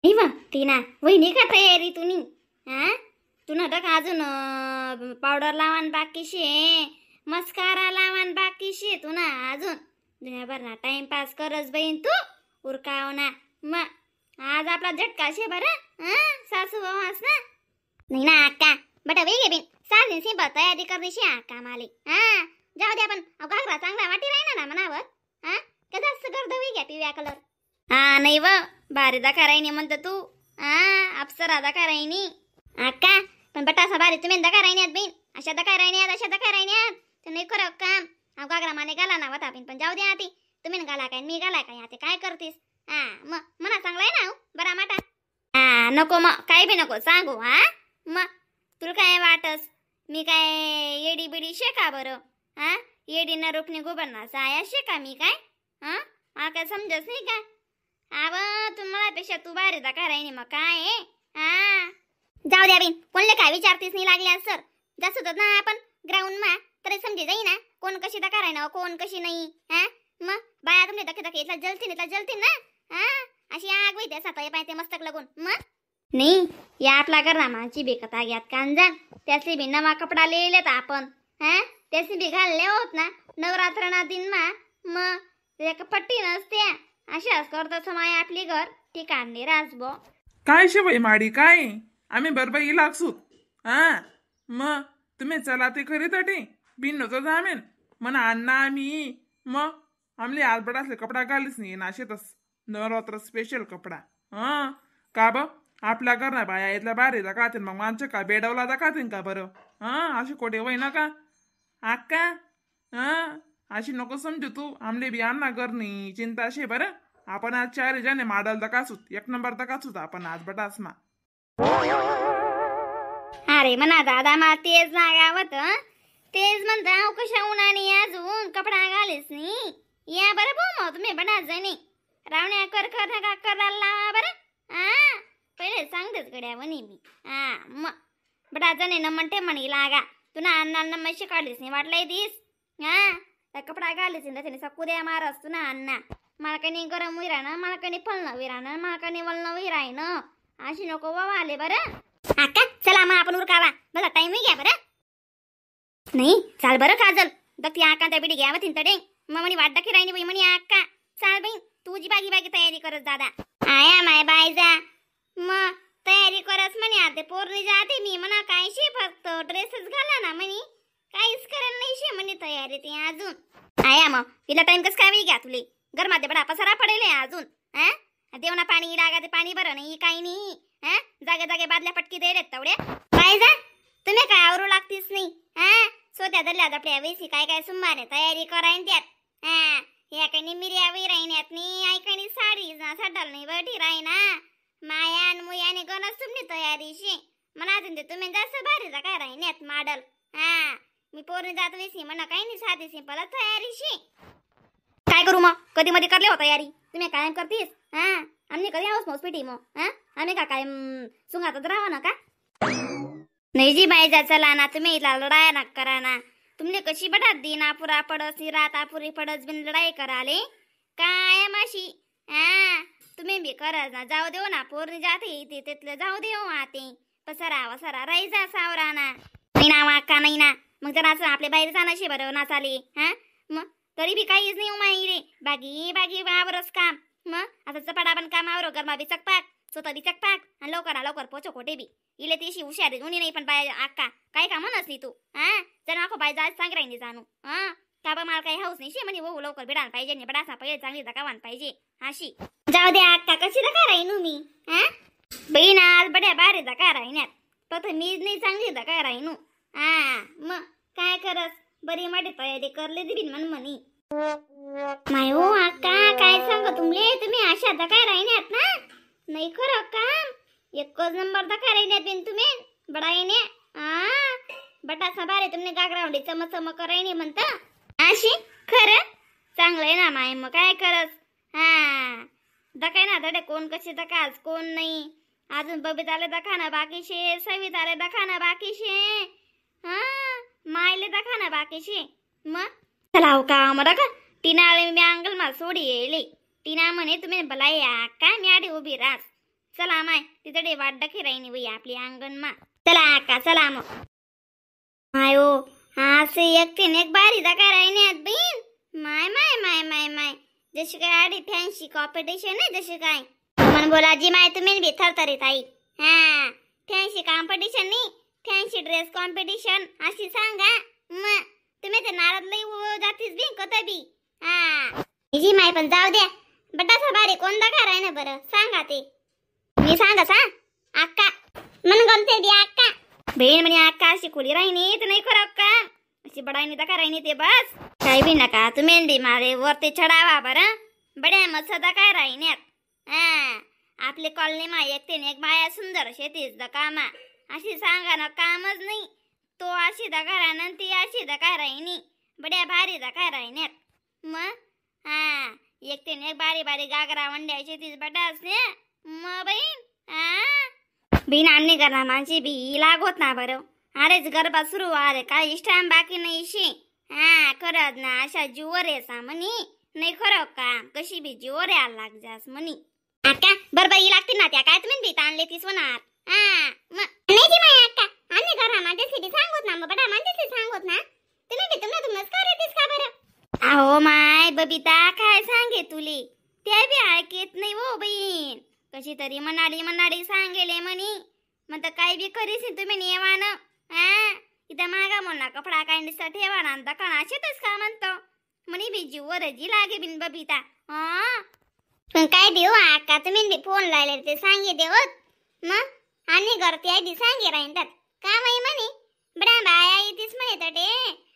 नाही बा टीना, वहिनी का तयारी तुनी? हा तू ना का अजून पावडर लावान बाकी शे, मस्कारा लावान बाकी शे तू ना अजून. दुनियाभर ना टाइमपास करस बहीण तू, उरकाव ना मग. आज आपला झटका शे बरं. हा सासू भावास ना. नाही ना अक्का, बटा वेगे बिन साधी सिंपल तयारी करली शे अक्का माले. हा जाऊ दे आपण, अहो, घागरा चांगला वाटी राहिना ना मनावर. हा का जास्त गर्द होई घ्या पिवळ्या कलर. हा नाही व भारी दाखा राहिनी म्हणत तू. हा अप्सरा दाखा राहिनी अक्का, पण बटासा भारी तुम्ही दखा राहिन्यात बिन, अशा दखा राहिन्यात, अशा दखा राहिन्यात ते नाही खरं काम. अहो घागरा माने घाला ना वता बिन, पण जाऊ दे आती तुम्ही घाला काय मी घाला काय आता काय करतीस. हा मग म्हणा चांगला आहे ना हो, बरा माटा. हा नको मग काय बी नको सांगू. हा मग तुला काय वाटस मी काय येडी बिडी शेका बरं? हा येडी ना रुपणी गोबरना साया शेका मी काय? हा मला काय समजत नाही का? आव तुम्हाला पेक्षा तू भारी दाखा राहिनी मग काय आहे? हा जाऊ द्या बिन, कोणले काय विचारतीस नाही लागल्या सर. जास्त होत ना आपण ग्राउंड मा तरी समजे जाई ना कोण कशी दाखा राहिना कोण कशी नाही. हा मग बाया तुमले दखे दखे इथला जलतीन इथला जलतीन ना. हा अशी आग होई त्या साताई पाय ते मस्तक लागून. मग नाही या आपला घर रामाची बेकता घ्यात कांजा त्यासली बी नवा कपडा लिहिलेत आपण. हा त्यासनी बी घालले होत ना नवरात्र दिन मा, मग त्याच्या पट्टी नसत्या. अशाच करत माय आपली घर ठिकाण नाही रासबो. काय शे बाई माडी काय आम्ही बरोबर येईल लागसूत. हा मग तुम्ही चला ते खरी तटी बिन नव्हतं जामेन म्हणा अण्णा आम्ही. मग आमले आलबड असले कपडा घालीच नाही ना शेतच नवरात्र स्पेशल कपडा. हा का ब आपल्या घर ना बाया इथल्या बाहेर दाखवतील मग माणसं का बेडवला दाखवतील का बरं? हा अशी कोठे वय ना का अक्का? हा अशी नको समजू तू, आमले बी अण्णा घर नाही चिंता अशी बरं. आपण आज चार जण माडल दकासूत एक नंबर दकासूत आपण आज बटासमा. अरे म्हणा दादा मला तेच लागावत तेच म्हणता अहो कशा उन्हाने अजून कपडा घालीस नाही. या बरं भाऊ मग तुम्ही बडा जणी रावण्या कर कर नका करायला लावा बरं. हा पहिले सांगतेच गड्या म्हणे मी. हा मग बडा जणी न म्हणते म्हणे लागा तुना अण्णा म्हशी काढलीस नाही वाटलंय दिस. हा त्या कपडा घालीस नाही त्याने सकुद्या मारस तुना अण्णा. मला काही नाही गरम विरानं, मला काही नाही फळणं विरानं, मला काही नाही वलणं विरायनं, अशी नको बाबा आले बरं. आका चला मग आपण उरकावा बघा टाइम घ्या बरं. नाही चाल बरं काजल बघ ती आका त्या बिडी घ्या तीन तडे मग म्हणी वाट दाखी राहिली बाई म्हणी आका. चाल बाई तुझी बागी बागी तयारी करत दादा. आया माय बायजा मग तयारी करस म्हणे आता पोरणी जाते मी म्हणा कायशी फक्त ड्रेसच घाला ना म्हणी काहीच करेल नाही शे म्हणे तयारी ती अजून. आया मग तिला टाइम कस काय घ्या तुले घरमध्ये बडा पसारा पडेल अजून. हा देवना पाणी लागा ते पाणी बरं नाही काही नाही. हा जागे जागे बादल्या पटकी द्यायला तेवढ्या. बायजा तुम्ही काय आवरू लागतीस नाही. हा स्वतः धरल्या आपल्या वेसी काय काय सुमारे तयारी करायन त्यात. हा या काही मिर्या विरायण्यात नाही ऐकाणी साडी ना सडल नाही बठी राहीना माया आणि मुयाने गणस तुमनी तयारीशी म्हणा ते तुम्ही जास्त भारी जा काय राहिण्यात माडल. हा मी पोरणी जात वेसी म्हणा काही नाही साधी सिंपल तयारीशी. काय करू मग कधी मध्ये करले हो तयारी तुम्ही कायम करतीस. हा आम्ही कधी हाऊस मौस पिटी मग. हा आम्ही का कायम सुंगातच राहा ना का? नाही जी बाई जा चला ना तुम्ही इथला लढाया ना करा ना तुमले कशी बटात दिन आपुरा पडस रात आपुरी पडस बिन लढाई कराले कायम अशी. हा तुम्ही बी करा ना जाऊ देऊ ना पोरणी जाते इथे तिथलं जाऊ देऊ आते पसरा वसरा राही जा सावरा ना. नाही ना वाका नाही ना मग जरा असं आपल्या बाहेर जाणं शे बरं ना चाले. हा मग तरी बी काहीच नाही उमा इडे बागी बागी वावरच काम. मग आता चपाडा पण काम आवरो गरमा बी चकपाक स्वतः बी चकपाक आणि लवकर लवकर पोचो कोठे बी इले तीशी हुशारी जुनी नाही पण बाय अक्का काय काम नसली तू. हा जर नको बाय जाय सांग राहिनी जाणू. हा का बा मला काही हाऊस नाही शे म्हणे हो लवकर बिडान पाहिजे नाही बडासा पहिले चांगली दकावान पाहिजे अशी. जाऊ दे अक्का कशी दका राहीन मी. हा बहीण आज बड्या बारे दका राहिन्यात फक्त मीच नाही चांगली दका राहीनू. हा मग काय करस बरी माझी तयारी करली दिली म्हण म्हणी. माय हो अक्का काय सांग तुमले तुम्ही अशा दका राहिन्यात ना नाही खरं काम एकच नंबर दका राहिन्यात बिन तुम्ही बडाईने. हा बटासा बारे तुमने गागरावडी चमक चमक राहिनी म्हणता अशी खरं चांगलं आहे ना माय मग काय करस. हा दकाय ना धडे कोण कशी दकाच कोण नाही अजून बबीताले दखा ना बाकी शे सविताले दखा ना बाकी शे. हा मायले दखा ना बाकी शे. मग चला हो का मग का टीना आले मी अंगल मा सोडी येले टीना म्हणे तुम्ही भला या का मी आडी उभी रास. चला माय तिकडे वाट डखी राहिनी बाई आपली अंगण मा. चला आका चला मग. मायो असे एक तीन एक बारी दका राहिनी बहीण. माय माय माय माय माय जशी काय आडी फॅन्सी कॉम्पिटिशन आहे जशी काय. मन बोला जी माय तुम्ही बी थरथरीत आई. हा फॅन्सी कॉम्पिटिशन नाही, fancy dress competition अशी सांगा. मग तुम्ही ते नाराज लई जातीस बी कत बी. हा जी माय पण जाऊ द्या बटासा भारी कोणता काय ना बरं सांगा ते. मी सांगस हा अक्का मन गमते बी अक्का. बहीण म्हणे अक्का अशी खोली राहिनी तर नाही खरं का अशी बडाईनी तर राहिनी ते बस. काही बी नका तुम्ही बी मारे वरती चढावा बरं बड्या मस्त काय राहिन्यात. हा आपली कॉलनी मा एक तीन एक बाया सुंदर शेतीच the कामा अशी सांगा ना कामच नाही. तो अशी दगा राहणार ती अशी दका राहिनी बड्या भारी दका राहिन्यात. मग हा एक तीन एक बारी बारी गागरा वंड्याची तीच बटास ने मग बहीण. हा बिन आमनी करणार माणशी बी लागवत ना बरं. अरेच गरबा सुरू अरे काय इष्टाम बाकी नाही शे. हा खरंच ना अशा जीवर आहे सा म्हणी नाही खरं का कशी बी जीवर यायला लाग जास म्हणी. अक्का बरोबर ही लागते ना त्या काय तुम्ही बी ताणले तीच होणार. हा मग नाही जी माय अक्का आम्ही घरा माणसे बी सांगत ना मग बडा माणसे सांगत ना तुम्ही बी तुमना तुमनच करतीस का बरं. अहो माय बबिता काय सांगे तुले त्या बी ऐकत नाही हो बहीण. कशी तरी मनाडी मनाडी सांगेले म्हणी मग तर काय बी करीस तुम्ही नियमानं. हा इथं मागा म्हणा कपडा काय नुसता ठेवा ना दकाना शेतच का म्हणतो म्हणी बी जीवर जी लागे बिन बबिता. हा पण काय देऊ आका तुम्ही बी फोन लावले ते सांगे देवत मग आणि घरती आई बी सांगे राहीन त्यात का माई म्हणे बडा बाया येतीस म्हणे तटे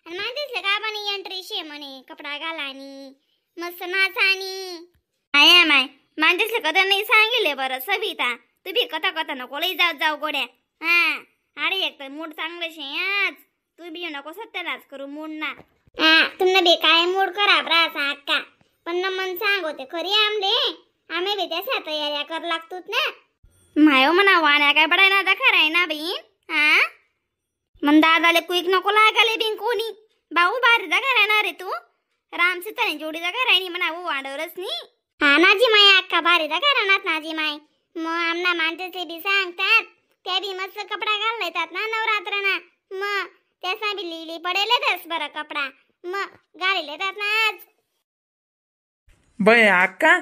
आणि माहितीच का म्हणे एंट्री शे म्हणे कपडा घालानी मस्त नाचानी. आया माय माणतीसले कथा नाही सांगितले बरं सविता तू बी कथा कथा नको लई जाऊ जाऊ गोड्या. हा अरे एक तर मूड चांगलं शे आज तू बी नको सत्यानाच करू मूड ना. हा तुमना बी काय मूड खराब राहता अक्का पण न मन सांगोते खरी आमले आम्ही बी त्याच्या तयाऱ्या कर लागतोत ना. मायो म्हणा वाण्या काय बडाय ना दखा राय ना बहीण. हा मन दादाले कुईक नको लागाले बिन कोणी भाऊ भारी दखा राहणार रे तू राम सीताने जोडी दखा राहिनी म्हणा वो वाढवलंच नी. हा नाजी माय अक्का भारी दखा राहणार नाजी माय मग आमना माणसे बी सांगतात त्या बी मस्त कपडा घालतात ना नवरात्राना मग त्यासा बी लिहिली पडेल बरं कपडा मग घालेले ना आज. बय अक्का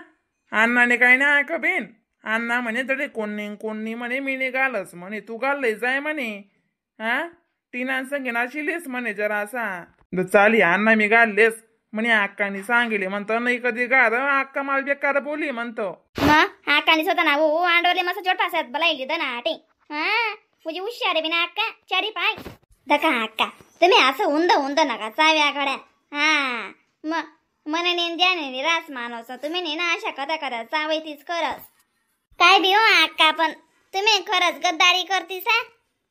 अण्णाने काय नाही ऐका बेन. अण्णा म्हणे तडे कोणी कोणी म्हणे मी निघालच म्हणे तू घालले जाय म्हणे. हा टीना संगे नाशिलेस म्हणे जरा असा चाली अण्णा मी घाललेस म्हणे अक्काने सांगितले म्हणतो नाही कधी घाल अक्का मला बेकार बोली म्हणतो. मग अक्काने स्वतः ना हो अंडवले मस्त जोड पासात बलायली ना आटे. हा तुझी हुशार आहे बिना अक्का चारी पाय दका अक्का तुम्ही असं उंद उंद नका चाव्या गड्या. हा मग मनाने ध्यानाने रास मानवचा तुम्ही नाही ना अशा कथा करा चावई तीच खरंच. काय बी हो अक्का पण तुम्ही खरंच गद्दारी करतीस हा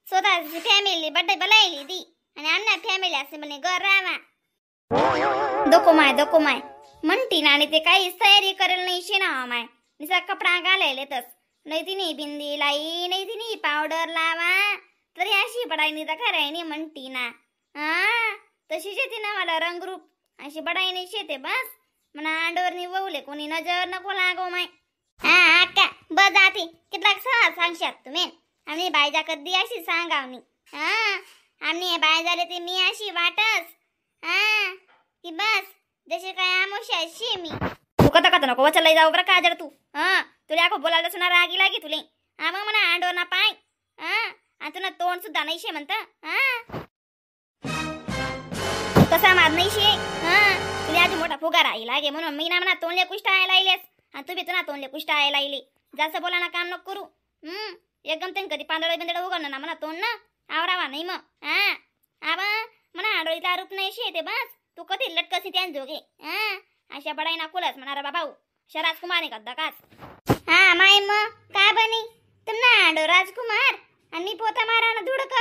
स्वतःची फॅमिली बड्डे बलायली ती आणि आमना फॅमिली असे म्हणे घर राहा दको माय दको माय म्हणती ना आणि ते काहीच तयारी करेल नाही शे ना माय निसा कपडा घालायला तस नाही तिने बिंदी लाई नाही तिने पावडर लावा तरी अशी बडाईनी तर खरायनी म्हणती ना. हा तशीच येते ना मला रंगरूप अशी बडाईनी शेते बस म्हणा अंडवरनी ववले कोणी नजर नको लागो माय. हा अक्का बस जाते कितला सहज सांगशात तुम्ही आम्ही बायजा कधी अशी सांगावनी. हा आम्ही बाय झाले ते मी अशी वाटस हा की बस जशी काय आमोशी अशी मी. तू कथा कथा नको वचला जाऊ बरं का जर तू. हा तुला आखो बोलायला सुना रागी लागी तुले. हा मग म्हणा अंडोर ना पाय. हा आणि तुला तोंड सुद्धा नाही शे म्हणता. हा कसा मार नाही शे. हा तुला आज मोठा फुगा राही लागे म्हणून मी ना म्हणा तोंडले कुष्ट आहे लाईलेस आणि तू बी तुला तोंडले कुष्ट आहे लाईले. जास्त बोला ना काम नको करू. एकदम त्यांनी कधी पांदळ बिंदळ उघडणं ना म्हणा तोंड ना आवरावा नाही मग. हा आबा म्हणा आडोळीचा रूप नाही शे ते बस तू कधी लटकसी त्यान जोगे. हा अशा बडाई ना कुलाच म्हणा रे बाबा अशा राजकुमार नाही का काच. हा माय मग का बनी तुमना आडो राजकुमार आणि मी पोता मारा ना धुडक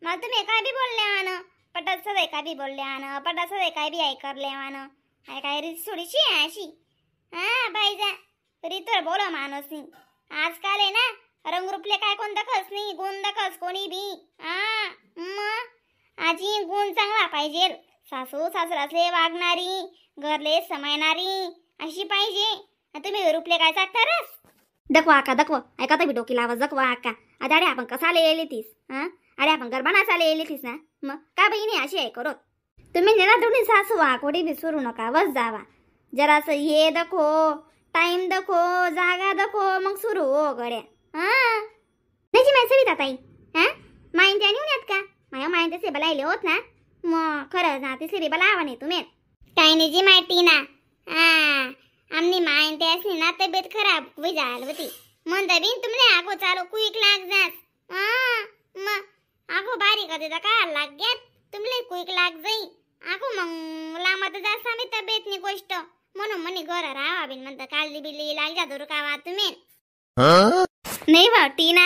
मग तुम्ही काय बी बोलले आन पटात सदै काय बी बोलले आन पटात सदै काय बी ऐकरले आन हाय काय रीत सोडीशी अशी. हा बाई जा रीतवर बोला माणूस नाही आजकाल आहे ना रंगरूपले काय कोण दखस नाही गुण दखस कोणी बी. हा मग आजी गुण चांगला पाहिजे सासू सासरासले वागणारी घरले समायणारी अशी पाहिजे. तुम्ही रुपले काय चाटणारच. दखवा आका दखव ऐका तर बी डोकी लावा जखवा आका. आता अरे आपण कसाले येले तीस हा, अरे आपण गरबा नाचाले येले तीस ना, मग का बहिणी अशी आहे करोत तुम्ही नेना दोन्ही सासू कोडी बी सुरू नका बस जावा. जरासं ये दखो टाइम दखो जागा दखो मग सुरू हो गड्या. हा नाही माय सविता ताई हा माईन त्या नेऊन का माया माईन तसे बलायले होत ना, मग खरंच ना तिसरी बलावा नाही तुम्ही काय नाही जी माहिती ना. हा आमनी माईन त्यासनी ना तब्येत खराब होई जाल होती म्हणता बिन तुमने आगो चालू कुईक लाग जास. हा मग आगो बारीक होते का लाग ग्यात तुमले कुईक लाग जाई आगो मग लांबत जास आम्ही तब्येतनी गोष्ट म्हणून म्हणे घर राहा बिन म्हणता काळजी बिल्ली लाग जा धरू का वा तुम्ही. नाही वा टीना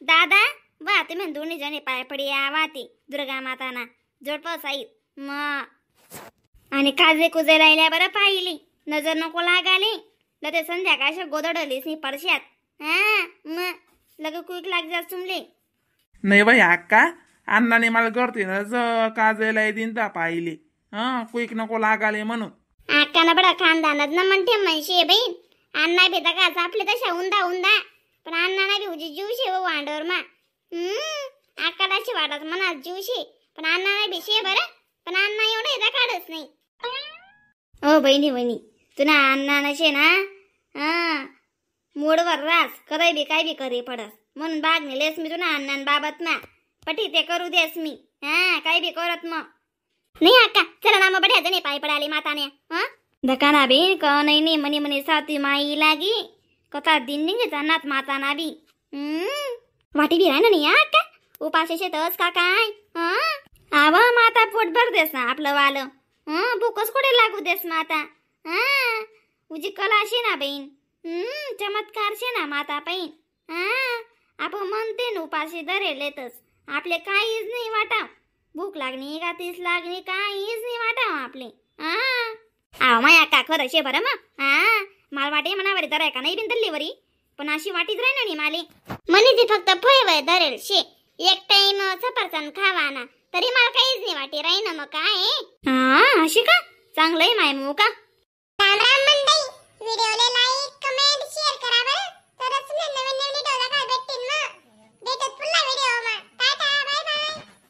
दादा वा तुम्ही दोन्ही जणी पाय पडी आवा ती दुर्गा माताना जोडपास आई मग आणि काजे कुजे राहिल्या बरं पाहिली नजर नको लागाली ल ते संध्याकाळच्या गोदडलीस नाही पडशात. हा मग लगे कुईक लाग जा तुमले. नाही बाई अक्का अण्णाने मला करते ना काजयला दिन ता पाहिले हा कुईक नको लागाले म्हणून. अक्काना बडा खानदानात ना म्हणते म्हणशे बहीण अण्णा बी दगाच आपले तशा उंदा उंदा पण अण्णा ना बी उजी जीव शे वांडवर मा. अक्काला वाटत म्हणा जीव शे पण अण्णा ना बी शे बरं पण अण्णा एवढं एकदा काढच नाही. ओ बहिणी बहिणी तुला अण्णा नशे ना हा मोडवर रास कराय बी काय बी करे पडस म्हणून बाग नेलेस मी तुला अण्णा बाबत ना पटी ते करू देस मी हा काय बी करत मग नाही अक्का चला ना मग बढ्या जणे पाय पडाले माताने. हा धकाना बी क नाही नाही म्हणे म्हणे साती माई लागी कथा दिन निघे जाणार माताना बी. वाटी बी राह ना नाही अक्का उपाशी शेतच का काय. हा आव माता पोट भर देस ना आपलं वालं हं भूकच कुठे लागू देस माता. हा उजी कला शे ना बहीण चमत्कार शे ना माता पाईन. हा आपण म्हणते न उपाशी धरेलेतच आपले काहीच नाही वाटाव भूक लागणी का तीस लागणी काहीच नाही वाटाव आपले. हा आव माया का खरं शे बरं मग. हा माल वाटे मनावरी धराय का नाही बिन वरी पण अशी वाटीच राही ना माले म्हणे ती फक्त फय वय धरेल शे एक टाइम सफरचंद खावा ना तरी मला काहीच नाही वाटी राही ना मग काय. हा अशी का चांगलंय माय मग का